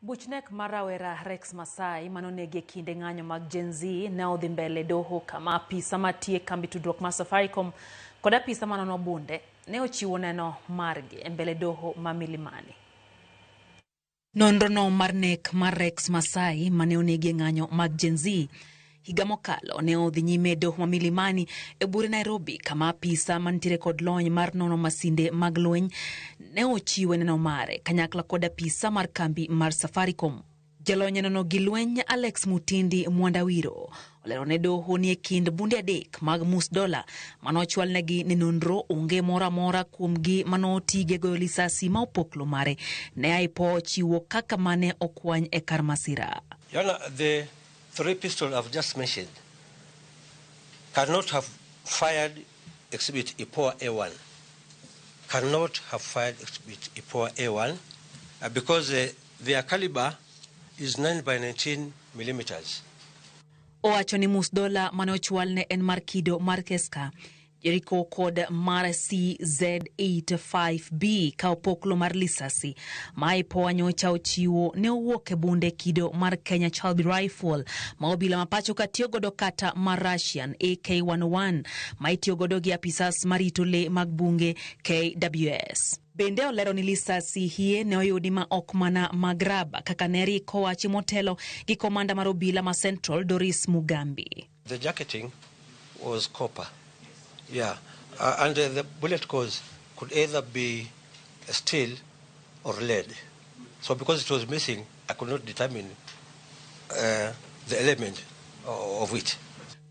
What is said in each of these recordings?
Buch nek mar rawera Rex Masai manonegi e kinde ng'anyo mag Gen Z ne odhi mbele doho kama apisa matie kambi tudruok mar Safaricom kod apisa manono bunde ne ochiwo neno margi e mbele doho ma Milimani. Nonro no mar nek mar Rex Masai mane onegi e ng'anyo mag Gen Z higa mokalo ne odhi nyime e doho ma Milimani e bure Nairobi kama apisa mantiere kod lony mar nono masinde mag lweny ne ochiwe neno mare kanyakla kod apisa mar kambi mar Safaricom. Jalony e nono gi lweny Alex Mutindi Mwandawiro olero ne doho ni e kind bunde adek mag mus dola manochwalnegi ne nonro onge moro amora kuomgi manotige goyo lisasi ma opoklo mare ne IPOA ochiwo kaka mane okwany e kar masira. Your Honor, the three pistols I've just mentioned cannot have fired Exhibit IPOA A1. Cannot have fired Exhibit IPOA A1 because their caliber is 9 by 19 millimeters. Owacho ni mus dola mane ochwal ne en mar kido mar Keska Jericho kod mar CZ85B ka opoklo mar lisasi ma IPOA nyocha ochiwo ne owuok e bunde kido mar Kenya Shelby Rifle ma obila ma pacho ka tiyo godo kata mar Russian AK-101 ma itiyo godo gi apisas marito le mag bunge KWS. Bende olero ni lisasi hie ne oyudi ma ok mana mag raba kaka ne rik owachi motelo gi komanda mar obila ma Central Doris Mugambi. The jacketing was copper. Yeah. And the bullet cores could either be steel or lead. So because it was missing, I could not determine the element of it.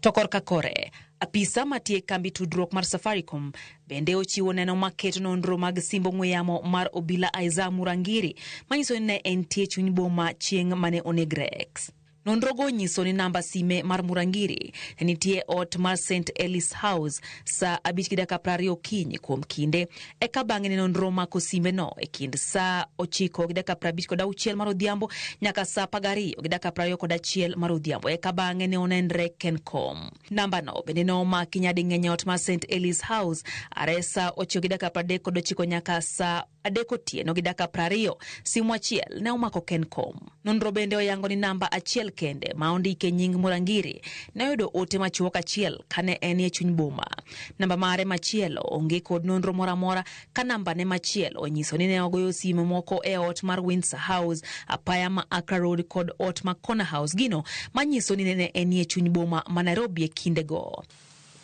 To korka kore, apisa matie kambi tudruok mar Safaricom bende ochiwo neno maketo nonro mag simb ong'we yamo mar obila Isaiah Murangiri manyiso ni ne entie chuny boma chieng' mane oneg Rex. Nonrogo nyiso ni namba sime mar Murangiri ne nitie ot mar St Elis House sa 5:20 okinyi kuom kinde eka bang'e ne nonro mako simbe no e kind sa 9:56 mar odhiambo nyaka sa 12:21 mar odhiambo eka bang'e ne onenre Kencom. Namba no bende ne omaki nyading'eny e ot mar St Elis House are sa 9:39 nyaka sa 3:20. Simu achiel ne omako Kencom. Nonro bende oyango ni namba achiel kende ma ondike nying Murangiri ne oyudo ote machuok achiel kane en e chuny boma. Namba mare machielo onge kod nonro moro amora ka namba ne machielo onyiso ni ne ogoyo simu moko e ot mar Windsor House, apaya ma Accra Road kod ot ma Corner House gino manyiso ni ne enie chuny boma ma Nairobi e kindego.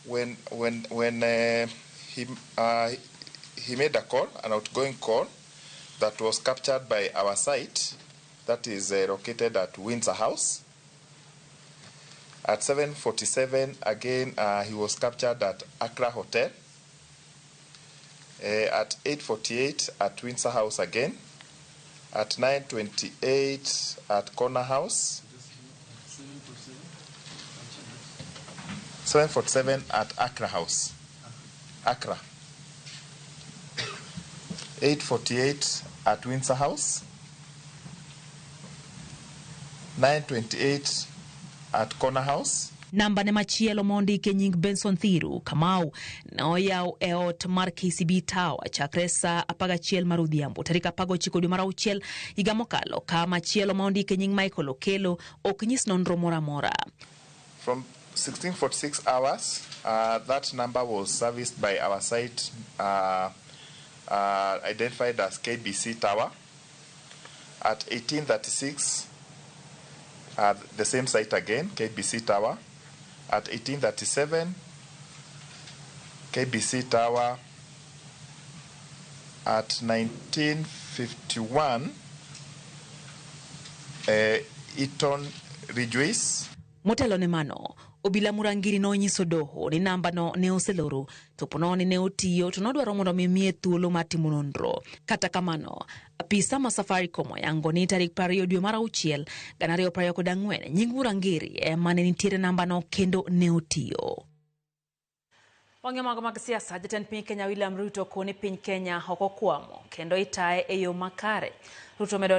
When he made a call, an outgoing call, that was captured by our site, that is located at Windsor House. At 7:47, again, he was captured at Accra Hotel. At 8:48 at Windsor House again. At 9:28 at Corner House. 7:47 at Accra House. Accra. 8:48 at Windsor House. 9:28 at Corner House. Namba ne machielo mondike nying Benson Thiru Kamau ne oyaw e ot mar KCB Tower chakre sa 11 mar odhiambo tarik 19 dwe mar auchiel higa mokalo ka machielo ma ondike nying Michael Okelo ok nyis nonro moro amora. From 16:46 hours, that number was serviced by our site identified as KBC Tower. At 18:36, the same site again, KBC Tower. At 18:37, KBC Tower. At 19:51, Eaton Rejoice. Motelo ne mano, obila Murangiri nonyiso doho ni namba no ne oseloro to po ni ne otiyo to nodwaro mondo mi miye thuolo mar timo nonro. Kata kamano, apisa ma Safaricom oyango ni tarik 20 dwe mar auchiel 2024 nying Murangiri ema ne nitiere namba no kendo ne otiyo. Wang'e mago mag siasa, jatend piny Kenya William Ruto koni piny Kenya ok okwamo kendo itaye e yo makare. Ruto medo